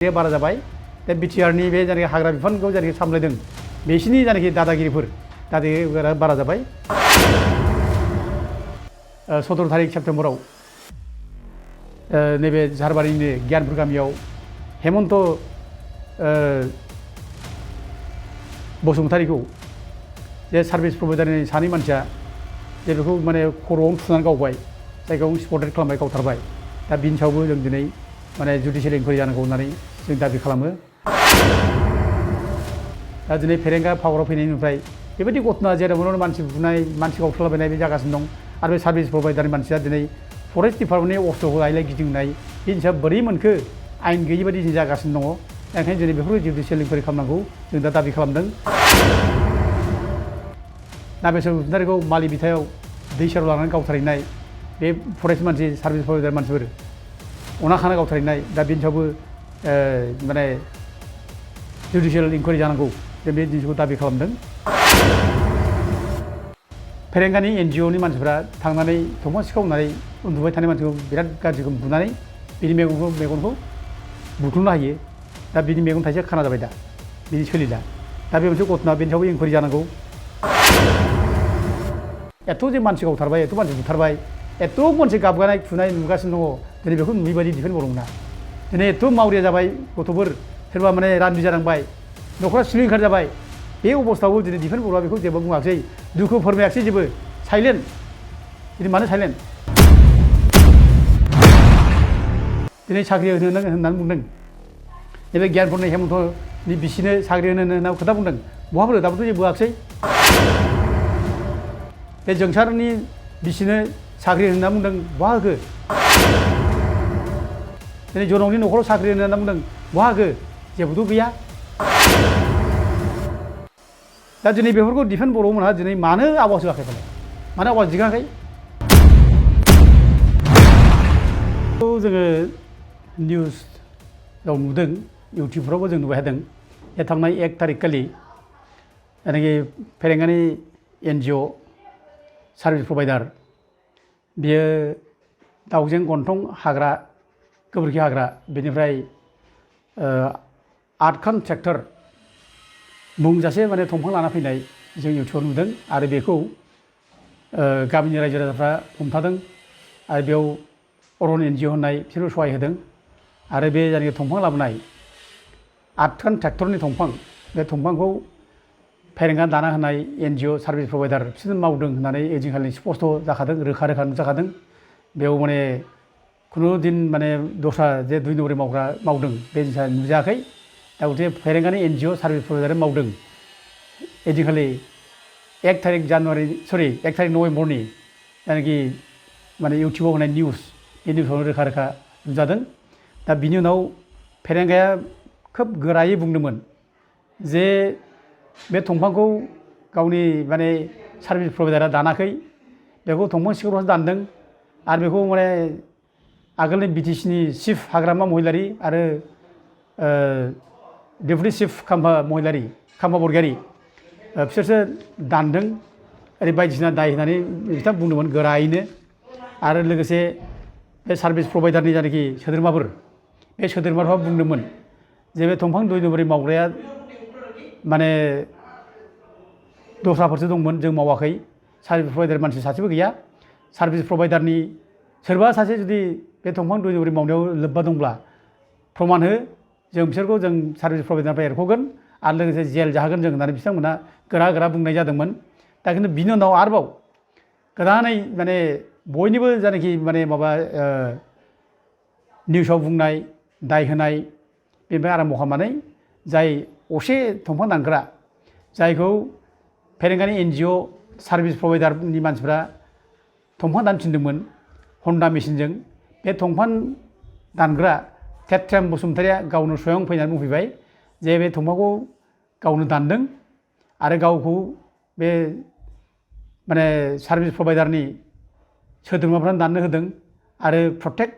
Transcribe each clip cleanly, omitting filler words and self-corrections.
बे बारा जाबाय दा बिटिआरनि बे जायनाखि हाग्रा बिफानखौ जायनाखि सामलायदों बिसिनि जायनाखि दादागिरिफोरा बारा जाबाय 17 तारिख सेप्तेम्बराव नैबे झारबारिनि गियानपुर गामियाव हेमन्त बसुमतारीखौ जे सार्भिस प्रभाइडारनि सानै मानसिया जे बेखौ माने खर'आवनो थुनानै गावबाय जायखौ स्पटेड खालामबाय गावथारबाय दा बिनि सायावबो जों दिनै माने जुडिशियेल इनकुवारि जानांगौ होननानै जों दाबि खालामो दा दिनै फेरेंगा पावाराव फैनायनिफ्राय बेबायदि घटना जेरावनो मानसि बुनाय मानसि गावथारलाबायनाय बे जागासिनो दं आरो बे सार्भिस प्रभाइडारनि मानसिया दिनै फरेस्ट डिपार्टमेन्टनि अफिसखौ लायलाय गिदिंनाय बेनि सायाव बोरै मोनखो आइन गैयि बायदि जों जागासिनो दङ ओंखायनो दिनै बेफोरखौ जुडिशियेल इनकुवारि खालामनांगौ जों दा दाबि खालामदों नागेश्वर बसुमतारीखौ मालि बिथायाव दै सेराव लानानै गावथारहैनाय बे फरेस्ट मानसि सार्भिस प्रभाइडार मानसिफोर अना खाना गावथारहैनाय दा बेनि सायावबो माने जुडिशियेल इनकुवारि जानांगौ जों बे जिनिसखौ दाबि खालामदों फेरेंगानि एनजिअनि मानसिफ्रा थांनानै दंफां सिखावनानै उन्दुबाय थानाय मानसिखौ बिराद गाज्रि बुनानै बिनि मेगनखौ बुख्रुबनो हायो दा बिनि मेगन थाइसेया खाना जाबाय दा बिनि सोलिला दा बे मोनसे घटना बेनि सायावबो इनकुवारि जानांगौ एथ' जे मानसि गावथारबाय एथ' मानसि बुथारबाय एथ' मानसि गाबगानाय खुनाय नुगासिनो दङ दिनै बेखौ नुयैबायदि डिफेन्ड बर' मोना दिनै एथ' मावरिया जाबाय गथ'फोर सोरबा माने रान्दि जानांबाय न'खरा सिलिंखार जाबाय बे अबस्थायावबो दिनै डिफेन्ड बर'आ बेखौ जेबो बुङाखै दुखु फोरमायाखिसै जेबो साइलेन्ट दिनै मानो साइलेन्ट दिनै साख्रि होनो होननानै बुंदों नैबे गियानपुरनि हेमन्तनि बिसिनो साख्रि होनो होनना खोथा बुंदों बहा बोरो दाबोथ' जेबो होआखिसै बे जोंसारनि बिसिनो साख्रि होनना बुंदों बहा होखो दिनै जनकनि न'खराव साख्रि होनना बुंदों बहा होखो जेबोथ' गैया दा दिनै बेफोरखौ डिफेन्ड बर' मोनहा दिनै मानो आवाज होआखै फालाय मानो आवाज दिखाङाखै जोङो निउसआव नुदों इउटुबफ्रावबो जों नुबाय थादों जे थांनाय 1 तारिख खालि जायनाखि फेरेंगानि एनजिअ सार्भिस प्रभाइडार बियो दाउजें गन्थं हाग्रा गोबोरखि हाग्रा बेनिफ्राय 8खान ट्रेक्टर बुंजासे माने दंफां लाना फैनाय जों इउटुबाव नुदों आरो बेखौ गामिनि रायजो राजाफ्रा हमथादों आरो बेयाव अरन एनजिअ होननाय बिसोरबो सहाय होदों आरो बे जायनाखि दंफां लाबोनाय 8खान ट्रेक्टरनि दंफां बे दंफांखौ फेरेंगा दाना होनाय एनजिअ सार्भिस प्रभाइडार बिसोरनो मावदों होननानै ओइदिनखालि स्पष्ट जाखादों रोखा नुजाखादों बेयाव माने खुनु दिन माने दस्रा जे 2 नम्बरि मावग्रा मावदों बे जिनिसा नुजायाखै दा गथे फेरेंगानि एनजिअ सार्भिस प्रभाइडार मावदों ओइदिनखालि 1 तारिख नभेम्बरनि जायनाखि माने इउटुबाव होनाय निउस बे निउसावनो रोखा नुजादों दा बिनि उनाव फेरेंगाया खोब गोरायै बुंदोंमोन जे बे दंफांखौ गावनि माने सार्भिस प्रभाइडारा दानाखै बेखौ दंफां सिखावफ्रासो दानदों आरो बेखौ माने आगोलनि बिटिसिनि चिफ हाग्रामा महिलारि आरो डेपुटि चिफ खाम्फा बरगयारी बिसोरसो दानदों ओरै बायदिसिना दाय होननानै बिथाङा बुंदोंमोन गोरायैनो आरो लोगोसे बे सार्भिस प्रभाइडारनि जायनाखि सोद्रोमाफोर बे सोद्रोमाफ्रा बुंदोंमोन जे बे दंफां 2 नम्बरि मावग्राया माने दस्राफोरसो दंमोन जों मावाखै सार्भिस प्रभाइडार मानसि सासेबो गैया सार्भिस प्रभाइडारनि सोरबा सासे जुदि बे दंफां 2 नम्बरि मावनायाव लोब्बा दंब्ला प्रमान हो जों बिसोरखौ जों सार्भिस प्रभाइडारनिफ्राय एरख'गोन आरो लोगोसे जेल जाहोगोन जों होननानै बिथांमोना गोरा बुंनाय जादोंमोन दा खिन्थु बिनि उनाव आरोबाव गोदानै माने बयनिबो जायनाखि माने माबा निउसाव बुंनाय दाय होनाय बेनिफ्राय आराम्भ खालामनानै जाय असे दंफां दानग्रा जायखौ फेरेंगानि एनजिअ सार्भिस प्रभाइडारनि मानसिफ्रा दंफां दानफिनदोंमोन हन्डा मेसिनजों बे दंफां दानग्रा थेट्राम बसुमतारीया गावनो स्वयं फैनानै बुंफैबाय जे बे दंफांखौ गावनो दानदों आरो गावखौ बे माने सार्भिस प्रभाइडारनि सोद्रोमाफ्रानो दाननो होदों आरो प्रत्येक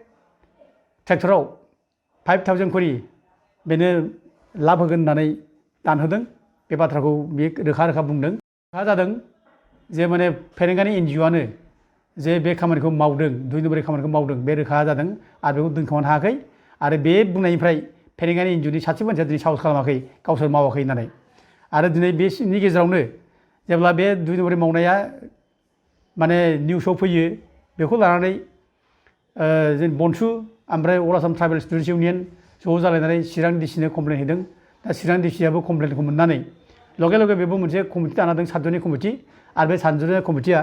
ट्रेक्टराव 5000 खरि बेनो लाब होगोन होननानै दानहोदों बे बाथ्राखौ बे रोखा बुंदों रोखा जादों जे माने फेरेंगानि एनजिअआनो जे बे खामानिखौ मावदों 2 नम्बरि खामानिखौ मावदों बे रोखा जादों आरो बेखौ दोनखोमानो हायाखै आरो बे बुंनायनिफ्राय फेरेंगानि इन्जुरनि सासे मानसिया दिनै साहस खालामाखै गावसोर मावाखै होननानै आरो दिनै बेनि गेजेरावनो जेब्ला बे 2 नम्बरनि मावनाया माने निउसाव फैयो बेखौ लानानै जों बनसु ओमफ्राय अल आसाम ट्राइबेल स्टुडेन्टस इउनियन ज' जालायनानै चिरां डिसिनो कमप्लेन हैदों दा चिरां डिसिआबो कमप्लेनखौ मोननानै लगे लगे बेबो मोनसे कमिटि दाना होदों 7 जननि कमिटि आरो बे 7 जननि कमिटिया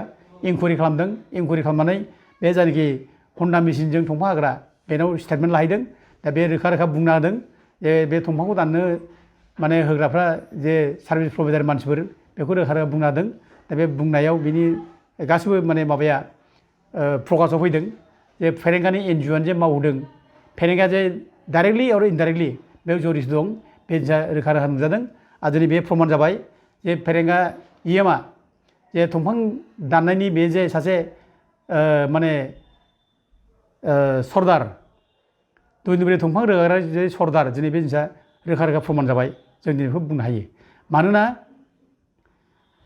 इनकुवारि खालामदों इनकुवारि खालामनानै बे जायनाखि हन्डा मेसिनजों दंफां हाग्रा बेनाव स्टेटमेन्ट लाहैदों दा बे रोखा रोखा बुंना होदों जे बे दंफांखौ दाननो माने होग्राफ्रा जे सार्भिस प्रभाइडार मानसिफोर बेखौ रोखा रोखा बुंना होदों दा बे बुंनायाव बिनि गासिबो माने माबाया प्रकाशआव फैदों जे फेरेंगानि एनजिअ'आनो जे मावदों फेरेंगाया जे डाइरेक्टलि आरो इनडाइरेक्टलि बेयाव जरित दं बे रोखा रोखा नुजादों आरो दिनै बे प्रमान जाबाय जे फेरेंगा इएमआ जे दंफां दाननायनि बे जे सासे माने सरदार 2 नम्बरनि दंफां रोगाग्रा जे सरदार दिनै बे जिनिसा रोखा रोखा प्रमान जाबाय जों दिनै बेखौ बुंनो हायो मानोना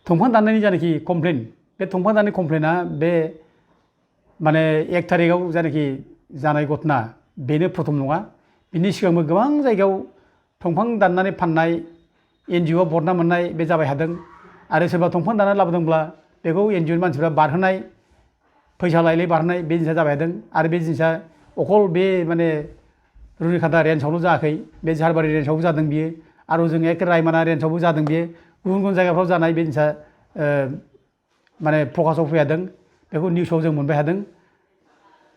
दंफां दाननायनि जानाखि कमप्लेन बे दंफां दाननायनि कमप्लेना बे माने 1 थारिखआव जानाखि जानाय घटना बेनो प्रथम नङा बिनि सिगांबो गोबां जायगायाव दंफां दाननानै फाननाय एनजिअ'आव बदनाम मोननाय बे जाबाय थादों आरो सोरबा दंफां दाननानै लाबोदोंब्ला बेखौ एनजिअ'नि मानसिफ्रा बारहोनाय फैसा लायलाय बारहोनाय बे जिनिसा जाबाय थादों आरो बे जिनिसा अकल बे माने रुनिखाता रेन्जआवल' जायाखै बे झारबारि रेन्जआवबो जादों बियो आरो जों एखे रायमाना रेन्जआवबो जादों बियो गुबुन गुबुन जायगाफ्राव जानाय बे जिनिसा माने प्रकाशआव फैदों बेखौ निउसाव जों मोनबाय थादों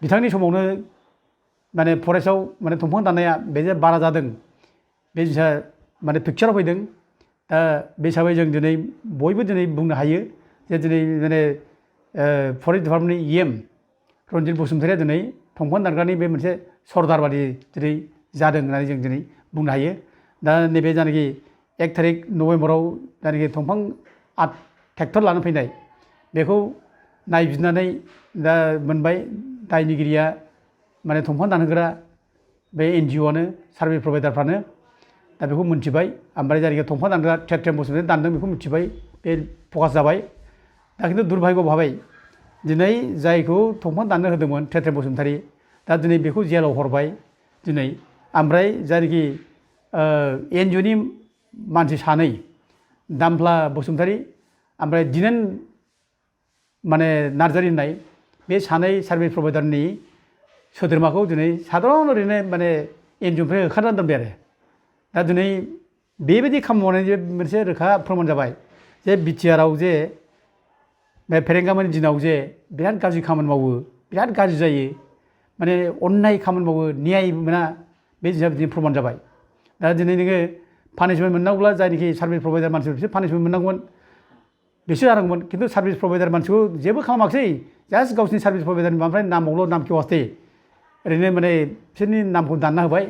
बिथांनि समावनो माने फरेस्टआव माने दंफां दाननाया बे जे बारा जादों बे जिनिसा माने पिक्चाराव फैदों दा बे हिसाबै जों दिनै बयबो दिनै बुंनो हायो जे दिनै माने फरेस्ट डिपार्टमेन्टनि इएम रन्जित बसुमतारिया दिनै दंफां दानग्रानि बे मोनसे सरदार बादि दिनै जादों होननानै जों दिनै बुंनो हायो दा नैबे जानाखि 1 थारिख नभेम्बराव जानाखि दंफां ट्रेक्टर लानो फैनाय बेखौ नायबिजिरनानै दा मोनबाय दायनिगिरिया माने दंफां दानहोग्रा बे एनजिअ'आनो सार्भिस प्रभाइडारफ्रानो दा बेखौ मिन्थिबाय ओमफ्राय जायनाखि दंफां दानग्रा थेट्रेम बसुमतारी दानदों बेखौ मिन्थिबाय बे फकास जाबाय दा खिन्थु दुर्भाग्य भाबै दिनै जायखौ दंफां दाननो होदोंमोन थेट्रेम बसुमतारी दा दिनै बेखौ जेलाव हरबाय दिनै ओमफ्राय जायनाखि एनजिअ'नि मानसि 2 दामफ्ला बसुमतारी ओमफ्राय दिनेन माने नार्जारि होननाय बे 2 सार्भिस प्रभाइडारनि सोद्रोमाखौ दिनै साधारन ओरैनो माने एनजिअ'निफ्राय होखारना दोनबाय आरो दा दिनै बेबायदि खामानि मावनायनि मोनसे रोखा प्रमान जाबाय जे बिटिआरआव जे बे फेरेंगामोननि दिनाव जे बिराद गाज्रि खामानि मावो बिराद गाज्रि जायो माने अन्याय खामानि मावो न्याय मोना बे जिनिसा बिदिनो प्रमान जाबाय दा दिनै नोङो पानिशमेन्ट मोननांगौब्ला जायनाखि सार्भिस प्रभाइडार मानसिफोर बिसोर पानिशमेन्ट मोननांगौमोन बिसोर जानांगौमोन खिन्थु सार्भिस प्रभाइडार मानसिखौ जेबो खालामाखिसै जास्ट गावसिनि सार्भिस प्रभाइडारनि ओमफ्राय नामावल' नाम खेवासै ओरैनो माने बिसोरनि नामखौ दानना होबाय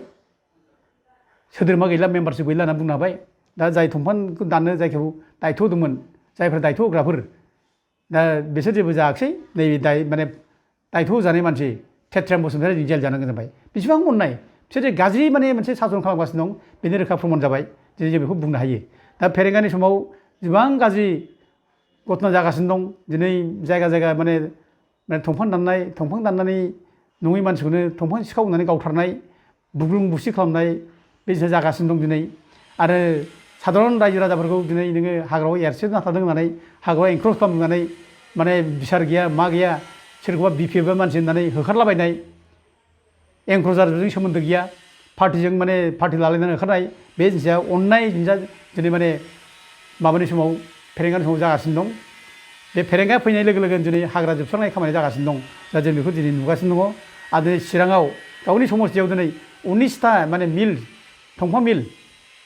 सोद्रोमा गैला मेम्बारशिप गैला होनना बुंनो हाबाय दा जाय दंफांखौ दाननो जायखौ दायथ' होदोंमोन जायफ्रा दायथ' होग्राफोर दा बिसोर जेबो जायाखिसै नैबे माने दायथ' होजानाय मानसि थेट्रेम बसुमतारी जेल जानो गोनां जाबाय बेसेबां अननाय बिसोर गाज्रि माने मोनसे सासन खालामगासिनो दं बेनि रोखा प्रमान जाबाय दिनै जों बेखौ बुंनो हायो दा फेरेंगानि समाव गोबां गाज्रि घटना जागासिनो दं दिनै जायगा जायगा माने दंफां दाननानै नङै मानसिखौनो दंफां सिखावनानै गावथारनाय बुग्लुं बुसि खालामनाय बे जिनिसा जागासिनो दं दिनै आरो साधारन रायजो राजाफोरखौ दिनै नोङो हाग्रायाव एरसोना थादों होननानै हाग्रायाव एनक्ल'ज खालामनानै माने बिसार गैया मा गैया सोरखौबा बिपिएफ मानसि होननानै होखारलाबायनाय एंक्रजारजों सोमोन्दो गैया पार्टिजों माने पार्टि लालायनानै होखारनाय बे जिनिसा अननाय जिनिसा दिनै माने माबानि समाव फेरेंगानि समाव जागासिनो दं बे फेरेंगा फैनाय लोगो लोगो दिनै हाग्रा जोबस्रांनाय खामानिया जागासिनो दं दा जों बेखौ दिनै नुगासिनो दङ आरो दिनै चिराङाव गावनि समस्थियाव दिनै 19टा माने मिल दंफां मिल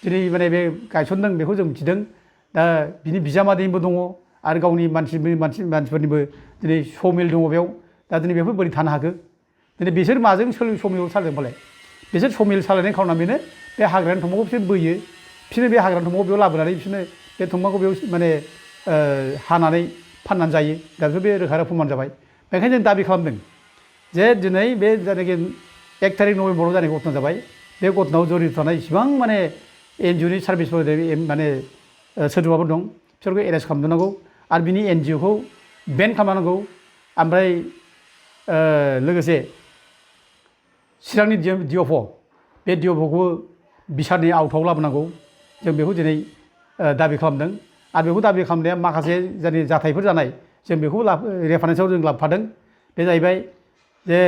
दिनै माने बे गायसनदों बेखौ जों मिथिदों दा बिनि बिजामादैनिबो दङ आरो गावनि मानसिफोरनिबो दिनै समिल दङ बेयाव दा दिनै बेफोर बोरै थानो हाखो दिनै बिसोर माजों समिल सालायदों फालाय बिसोर समिल सालायनाय खार'ना बेनो बे हाग्रानि दंफांखौ बिसोर बोयो बिसोरनो बे हाग्रानि दंफांखौ बेयाव लाबोनानै बिसोरनो बे दंफांखौ बेयाव माने हानानै फाननानै जायो दा बेफोर बे रोखा रोखा प्रमान जाबाय बेखायनो जों दाबि खालामदों जे दिनै बे जायनाखि 1 थारिख नभेम्बराव जानाय घटना जाबाय बे घटनायाव जरित थानाय इसिबां माने एनजिअ'नि सार्भिसफोर माने सोद्रोमाफोर दं बिसोरखौ एरेस्ट खालामनांगौ आरो बिनि एनजिअ'खौ बेन खालामनांगौ ओमफ्राय लोगोसे चिरांनि डिअफ बे डिअफखौबो बिसारनि आवथाव लाबोनांगौ जों बेखौ दिनै दाबि खालामदों आरो बेखौ दाबि खालामनाया माखासे जोंनि जाथायफोर जानाय जों बेखौ रेफारेन्सआव जों लाबोफादों बे जाहैबाय जे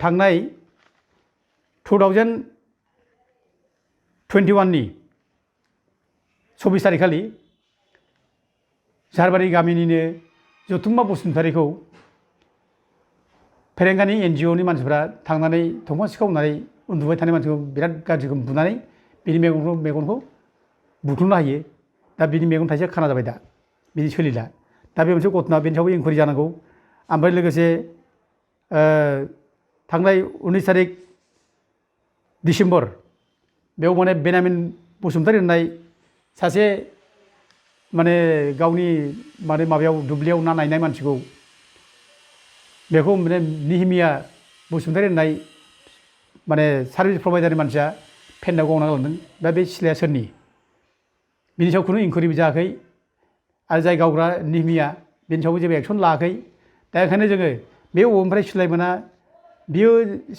थांनाय 2021नि 24 तारिखखालि झारबारि गामिनिनो जथुम्मा बसुमतारीखौ फेरेंगानि NGOनि मानसिफ्रा थांनानै दंफां सिखावनानै उन्दुबाय थानाय मानसिखौ बिराद गाज्रि बुनानै बिनि मेगनखौ बुख्रुबनो हायो दा बिनि मेगन थाइसेया खाना जाबाय दा बिदि सोलिला दा बे मोनसे घटना बेनि सायाव इनकुवारि जानांगौ ओमफ्राय लोगोसे थांनाय 19 तारिख डिसेम्बर बेयाव माने बेनामिन बसुमतारी होननाय सासे माने गावनि माने माबायाव दुब्लियाव ना नायनाय मानसिखौ बेखौ माने निहिमिया बसुमतारी होननाय माने सार्भिस प्रभाइडारनि मानसिया फेन्दाव गावना लांदों दा बे सिलाया सोरनि बिनि सायाव खुनु इनकुवारिबो जायाखै आरो जाय गावग्रा निहिमिया बिनि सायावबो जेबो एक्सन लायाखै दा ओंखायनो जोङो बे अबेनिफ्राय सिलायमोना बियो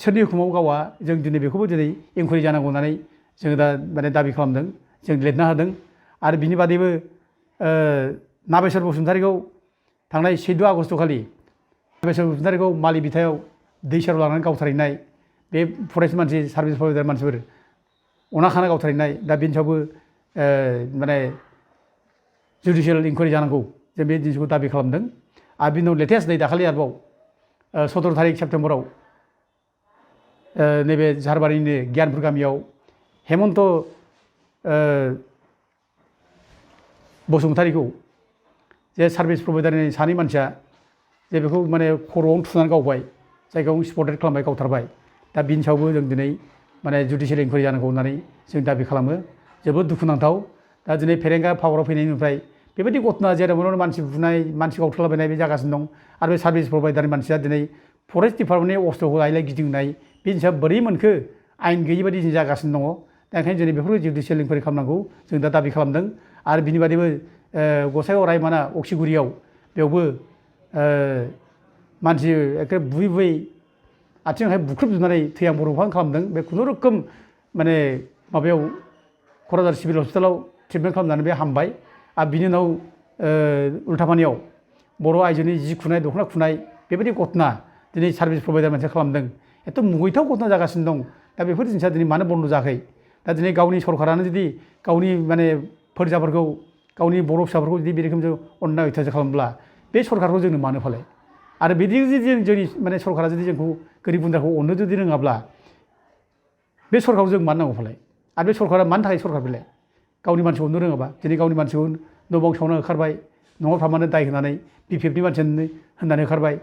सोरनि हुकुमाव गावा जों दिनै बेखौबो दिनै इनकुवारि जानांगौ होननानै जोङो दा माने दाबि खालामदों जों लिरना होदों आरो बिनि बादैबो नाबेसर बसुमतारीखौ थांनाय 14 आगस्ट खालि नाबेसर बसुमतारीखौ मालि बिथायाव दै सेराव लानानै गावथारहैनाय बे फरेस्ट मानसि सार्भिस प्रभाइडार मानसिफोर अना खाना गावथारहैनाय दा बिनि सायावबो माने जुडिसियेल इनकुवारि जानांगौ जों बे जिनिसखौ दाबि खालामदों आरो बिनि उनाव लेटेस्ट नै दाखालि आरोबाव 17 तारिख सेप्तेम्बराव नैबे झारबारिनि गियानपुर गामियाव हेमन्त बसुमतारीखौ जे सार्भिस प्रभाइडारनि सानै मानसिया जे बेखौ माने खर'आवनो थुनानै गावबाय जायगायाव स्पटेड खालामबाय गावथारबाय दा बिनि सायावबो जों दिनै माने जुडिसियेल इनकुवारि जानांगौ होननानै जों दाबि खालामो जोबोद दुखुनांथाव दा दिनै फेरेंगा पावाराव फैनायनिफ्राय बेबायदि घटना जेरावनो मानसि बुनाय मानसि गावथारलाबायनाय बे जागासिनो दं आरो बे सार्भिस प्रभाइडारनि मानसिया दिनै फरेस्ट डिपार्टमेन्टनि अस्त्रखौ लायलाय गिदिंनाय बे जिनिसा बोरै मोनखो आइन गैयि बायदि जागासिनो दङ दा ओंखायनो दिनै बेफोरखौ जुडिसियेल इनकुवारि खालामनांगौ जों दा दाबि खालामदों आरो बिनि बादैबो गसाइगाव रायमाना अक्सिगुरियाव बेयावबो मानसि एखे बुयै बुयै आथिं आखाइ बुख्रुबजोबनानै थैहां बरबहां खालामदों बे खुनुरुखुम माने माबायाव क'क्राझार सिभिल हस्पिटालाव ट्रिटमेन्ट खालामनानै बे हामबाय आरो बिनि उनाव उल्थापानियाव बर' आइजोनि जि खुनाय दख'ना खुनाय बेबायदि घटना दिनै सार्भिस प्रभाइडार मोनसे खालामदों एथ' मुगैथाव घटना जागासिनो दं दा बेफोर जिनिसा दिनै मानो बन्द जायाखै दा दिनै गावनि सरकारानो जुदि गावनि माने फोरजाफोरखौ गावनि बर' फिसाफोरखौ जुदि बे रोखोम अननाय अयथासार खालामब्ला बे सरकारखौ जोंनो मानो फालाय आरो बिदि जुदि जोंनि माने सरकारा जुदि जोंखौ गोरिब गुन्द्राखौ अननो जुदि रोङाब्ला बे सरकारखौ जों मानो नांगौ फालाय आरो बे सरकारा मानि थाखाय सरकार बेलाय गावनि मानसिखौ अननो रोङाबा दिनै गावनि मानसिखौ न' बां सावना होखारबाय न'आव थांबानो दाय होनानै BPFनि मानसि होननानै होखारबाय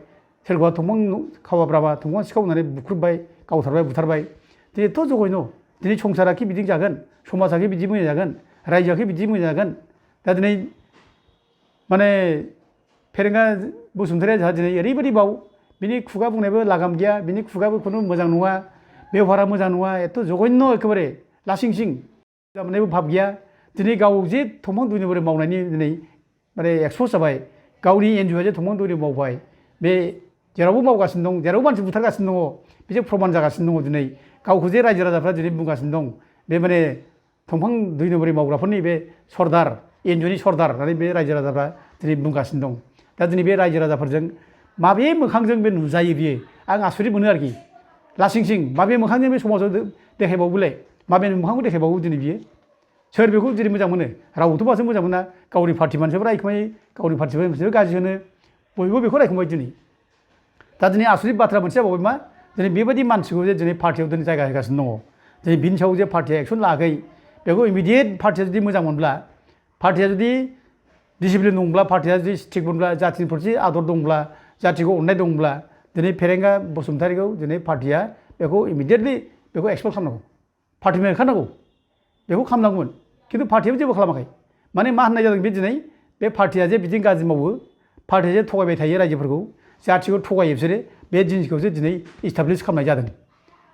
सोरखौबा दंफां खावाब्राबा दंफां सिखावनानै बुख्रुबबाय गावथारबाय बुथारबाय दिनै एथ' जघन्य दिनै संसाराखि बिदि जागोन समाजाखि बिदि मोजां जागोन रायजोआखि बिदि मोजां जागोन दा दिनै माने फेरेंगा बसुमतारीया जोंहा दिनै ओरैबायदि बाव बिनि खुगा बुंनायबो लागाम गैया बिनि खुगाबो खुनु मोजां नङा बेबहारा मोजां नङा एथ' जघन्य एखेबारे लासिंसिं मोननायबो भाब गैया दिनै गाव जे दंफां दुइनबोरै मावनायनि दिनै माने एक्सप'ज जाबाय गावनि NGOआ जे दंफां दुइनबोरै मावबाय बे जेरावबो मावगासिनो दं जेरावबो मानसि बुथारगासिनो दङ बेजों प्रमान जागासिनो दङ दिनै गावखौ जे रायजो राजाफ्रा दिनै बुंगासिनो दं बे माने दंफां दुइनबोरै मावग्राफोरनि बे सरदार NGOनि सरदार होननानै बे रायजो राजाफ्रा दिनै बुंगासिनो दं दा दिनै बे रायजो राजाफोरजों माबे मोखांजों बे नुजायो बियो आं आसरित मोनो आरोखि लासिंसिं माबे मोखांजों बे समाजाव देखायबावोलाय माबे मोखांखौ देखायबावो दिनै बियो सोर बेखौ दिनै मोजां मोनो रावबोथ' माथो मोजां मोना गावनि पार्टि मानसिफोरा रायखुमायो गावनि पार्टि मानसिफोरा गाज्रि होनो बयबो बेखौ रायखुमायो दिनै दा दिनै आसरित बाथ्रा मोनसे जाबावबाय मा दिनै बेबायदि मानसिखौ जे दिनै पार्टियाव दिनै जायगा होगासिनो दङ दिनै बिनि सायाव जे पार्टिया एक्सन लायाखै बेखौ इमिडियेट पार्टिया जुदि मोजां मोनब्ला पार्टिया जुदि डिसिप्लिन दंब्ला पार्टिया जुदि स्ट्रिक्ट मोनब्ला जाथिनि प्रति आदर दंब्ला जाथिखौ अननाय दंब्ला दिनै फेरेंगा बसुमतारीखौ दिनै पार्टिया बेखौ इमिडियेटलि बेखौ एक्सपेल खालामनांगौ पार्टिनिफ्राय ओंखारनांगौ बेखौ खालामनांगौमोन खिन्थु पार्टियाबो जेबो खालामाखै माने मा होननाय जादों बे दिनै बे पार्टिया जे बिदिनो गाज्रि मावो पार्टिया जे थगायबाय थायो रायजोफोरखौ जाथिखौ थगायो बिसोरो बे जिनिसखौसो दिनै इस्टाब्लिस खालामनाय जादों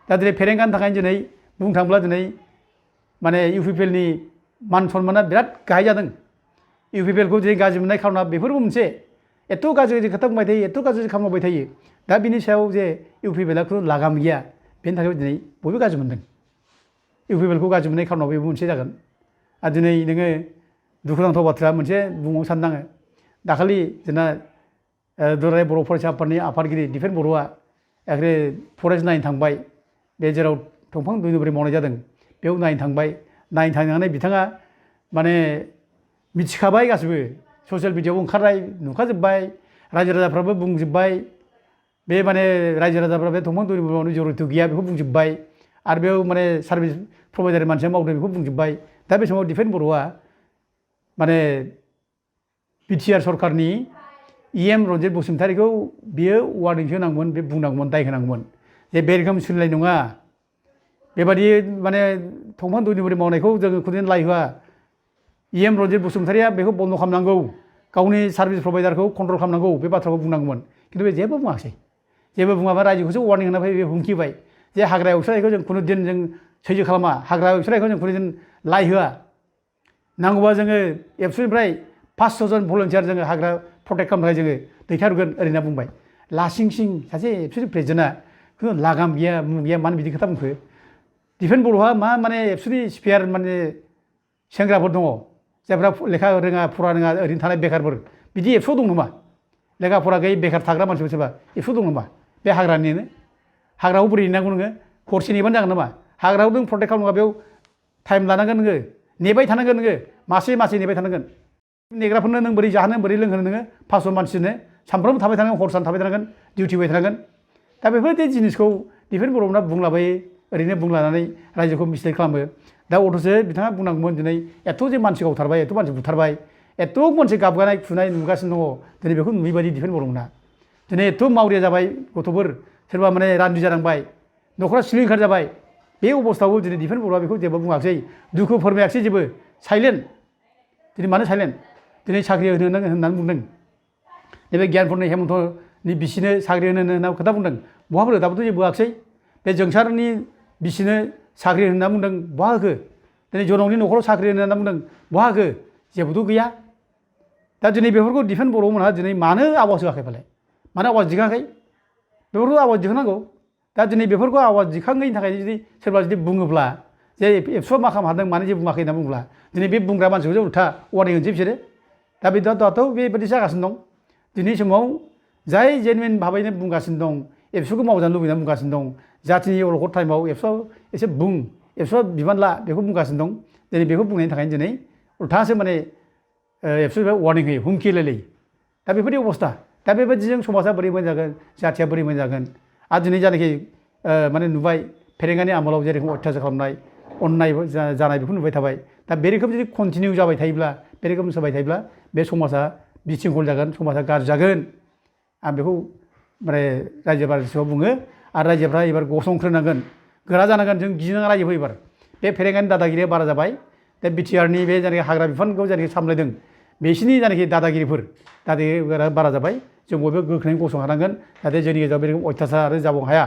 दा दिनै फेरेंगानि थाखायनो दिनै बुंनो थाङोब्ला दिनै माने UPPLनि मान सन्माना बिराद गाहाय जादों UPPLखौ दिनै गाज्रि मोननाय खार'ना बेफोरबो मोनसे एथ' गाज्रि गाज्रि खोथा बुंबाय थायो एथ' गाज्रि खामानि मावबाय थायो दा बिनि सायाव जे UPPLआ खुनु लागाम गैया बेनि थाखाय दिनै बयबो गाज्रि मोनदों इउपिपिएलखौ गाज्रि मोननाय खारनाव बेबो मोनसे जागोन आरो दिनै नोङो दुखुनांथाव बाथ्रा मोनसे बुंबावनो सानदों आङो दाखालि जोंना दुलाराय बर' फरायसा आफादनि आफादगिरि दिफेन बर'आ एखे फरेस्ट नायनो थांबाय बे जेराव दंफां दुनुबुरि मावनाय जादों बेयाव नायनो थांबाय नायनो थांनानै बिथाङा माने मिथिखाबाय गासिबो ससियेल मिडियायाव ओंखारनाय नुखाजोब्बाय रायजो राजाफ्राबो बुंजोब्बाय बे माने रायजो राजाफ्रा बे दंफां दुनुबुरि मावनो जरैथ' गैया बेखौ बुंजोब्बाय आरो बेयाव माने सार्भिस प्रभाइडार मानसिया मावदों बेखौ बुंजोब्बाय दा बे समाव दिफेन बर'आ माने बिटिआर सरकारनि EM रन्जित बसुमतारीखौ बियो वार्निंसो होनांगौमोन बे बुंनांगौमोन दाय होनांगौमोन जे बे रोखोम सोलिनाय नङा बेबादि माने दंफां दुनुबुरि मावनायखौ जोङो खुनु लाय होआ EM रन्जित बसुमतारीया बेखौ बन्द' खालामनांगौ गावनि सार्भिस प्रभाइडारखौ कन्ट्रल खालामनांगौ बे बाथ्राखौ बुंनांगौमोन खिन्थु बे जेबो बुङासै जेबो बुङाबा रायजोखौसो वार्निं होना फैबाय हुमखिबाय जे हाग्रा एवस्रांनायखौ जों खुनु दिन जों सैज्य खालामा हाग्रा एवस्रांनायखौ जों खुनु दिन लाय होआ नांगौबा जोङो एबसुनिफ्राय 500 जन भलन्टियार जोङो हाग्रा प्रटेक्ट खालामनो थाखाय जोङो दैथायहरगोन ओरैना बुंबाय लासिं सिं सासे एबसुनि प्रेसिडेन्टआ खुनु लागाम गैया मुं गैया मानो बिदि खोथा बुंखो दिफेन बर'हा मा माने एबसुनि स्पेयार माने सेंग्राफोर दङ जायफ्रा लेखा रोङा फरा रोङा ओरैनो थानाय बेखारफोर बिदि एबसुआव दं नामा लेखा फरा गैयै बेखार थाग्रा मानसिफोर सोरबा एबसुआव दं नामा बे हाग्रानिनो हाग्राखौ बोरै नेनांगौ नोङो हरसे नेबानो जागोन नामा हाग्राखौ नों प्रटेक्ट खालामोबा बेयाव टाइम लानांगोन नोङो नेबाय थानांगोन नोङो मासे मासे नेबाय थानांगोन नेग्राफोरनो नों बोरै जाहोनो बोरै लोंहोनो नोङो 500 मानसिनो सानफ्रोमबो थाबाय थानांगोन हर सान थाबाय थानांगोन डिउटि होबाय थानांगोन दा बेफोरबायदि जिनिसखौ दिफेन बर'ना बुंलाबायो ओरैनो बुंलानानै रायजोखौ मिसलिड खालामो दा अथ'सो बिथाङा बुंनांगौमोन दिनै एथ' जे मानसि गावथारबाय एथ' मानसि बुथारबाय एथ' मानसि गाबगानाय खुनाय नुगासिनो दङ दिनै बेखौ नुयैबायदि दिफेन बर'मोना दिनै एथ' मावरिया जाबाय गथ'फोर सोरबा माने रान्दि जानांबाय न'खरा सिलिंखार जाबाय बे अबस्थायाव दिनै दिफेन बर'आ बेखौ जेबो बुङाखिसै दुखु फोरमायाखिसै जेबो साइलेन्ट दिनै मानो साइलेन्ट दिनै साख्रि होनो होननानै बुंदों नैबे गियानपुरनि हेमन्तनि बिसिनो साख्रि होनो होनना खोथा बुंदों बहाफोर दाबोथ' जेबो होआखिसै बे जोंसारनि बिसिनो साख्रि होनो होनना बुंदों बहा होखो दिनै जनकनि न'खराव साख्रि होनो होनना बुंदों बहा होखो जेबोथ' गैया दा दिनै बेफोरखौ दिफेन बर'मोनहा दिनै मानो आवाज होआखै फालाय मानो आवाज दिखाङाखै बेफोरखौ आवाज दिखांनांगौ दा दिनै बेफोरखौ आवाज दिखाङैनि थाखाय जुदि सोरबा जुदि बुङोब्ला जे एबसुआ मा खालामनो हादों मानो जेबो बुङाखै होनना बुङोब्ला दिनै बे बुंग्रा मानसिखौसो उल्था वार्निं होनोसै बिसोरो दा बे दाथ' बेबायदि जागासिनो दं दिनै समाव जाय जेनुइन भाबैनो बुंगासिनो दं एबसुखौ मावजानो लुबैनानै बुंगासिनो दं जातिनि अलखद टाइमाव एबसुआव एसे बुं एबसुआ बिबान ला बेखौ बुंगासिनो दं दिनै बेखौ बुंनायनि थाखायनो दिनै उल्थासो माने एबसुनिफ्राय वार्निं होयो हुमखि होलायलायो दा बेफोरनि अबस्था दा बेबायदिजों समाजा बोरै मोजां जागोन जाथिया बोरै मोजां जागोन आरो दिनै जानाखि माने नुबाय फेरेंगानि आमोलाव जेरेखम अयथासार खालामनाय अननाय जानाय बेखौ नुबाय थाबाय दा बे रोखोम जुदि कन्टिनिउ जाबाय थायोब्ला बे रोखोम जाबाय थायोब्ला बे समाजा बिसिंखल जागोन समाजा गाज्रि जागोन आं बेखौ माने रायजो राजायाव बुङो आरो रायजोफ्रा एबार गसंख्रोनांगोन गोरा जानांगोन जों गिनाङा रायजोखौ एबार बे फेरेंगानि दादागिरिया बारा जाबाय दा बिटिआरनि बे जायनाखि हाग्रा बिफानखौ जायनाखि सामलायदों बिसिनि जायनाखि दादागिरिफोर दादागिरिफोरा बारा जाबाय जों बयबो गोख्रोङै गसंहानांगोन जाहाथे जोंनि गेजेराव बे रोखोम अयथासार आरो जाबावनो हाया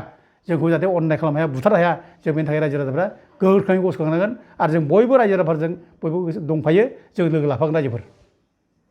जोंखौ जाहाथे अननाय खालामनो हाया बुथारनो हाया जों बेनि थाखाय रायजो राजाफ्रा गोख्रोङै गसंहानांगोन आरो जों बयबो रायजो राजाफोरजों बयबो दंफायो जों लोगो लाफागोन रायजोफोर